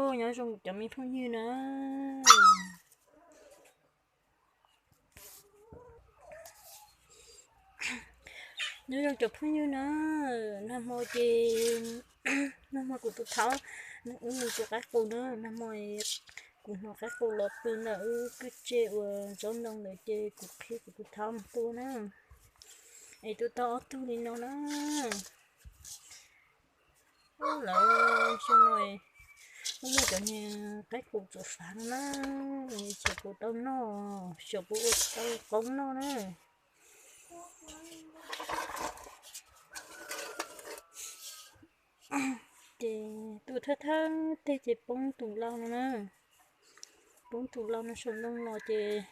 Nyob zoo cov me phooj ywg na. Nyob zoo cov phooj ywg na. Nag hmo ces, nag hmo kuv tus thaub nws ua nws tus qaib qus na. Nag hmo kuv hnov qaib qus los pw ntawm wb kwj tse uas tsob ntoo ntawd ces kuv qhia kuv tus thaub mus tua na. Es tua tau ob tug li no na. Lawv xyoo no muaj muaj cov niag qaib qus txawm fav no na, ces kuv tau noj, xyov puas ua tau qoob noj na. Ces tua thawj thawj teg ces poob tus lau no na. Poob tus lau no saum ntoo los ces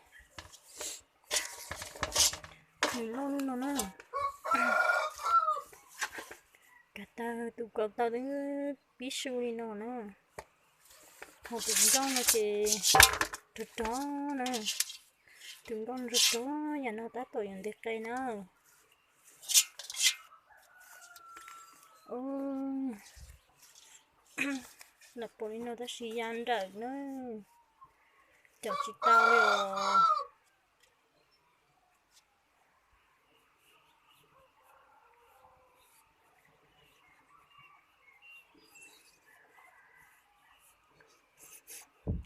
nws loj li no na. Kav tag tus kaus taw pib su li no na. Ho tus nkauj no ces rog rog na. Tus nkauj rog rog yam no tab tom yuav nti qe na. Lam pom li no tab sis ya nrawm na, caum tsis tau li os.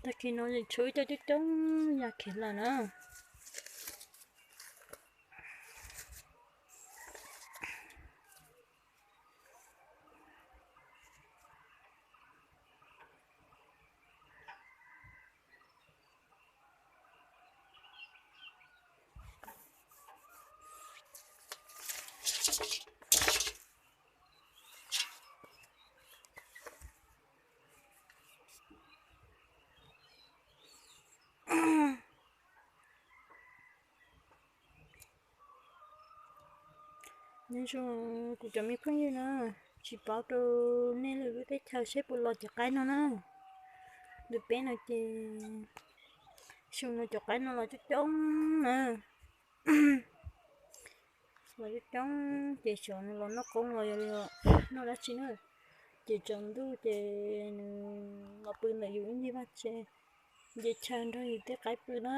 Tag kis no yeej tshuav ib co coob coob ya khiav lawm na. Nyob zoo kuv cov me phooj ywg na, tsis paub rau nej lwm lub teb chaws seb puas los cov qaib no na. Lwm peb no ces xyoo no cov qaib no los coob coob na. Los coob coob ces xyov nws los noj qoob los yog noj dab tsi na. Ces tsaus ntuj ces nws los pw ntawm yus ib ncig vaj tse, nce chaw nrog yus tej qaib pw na.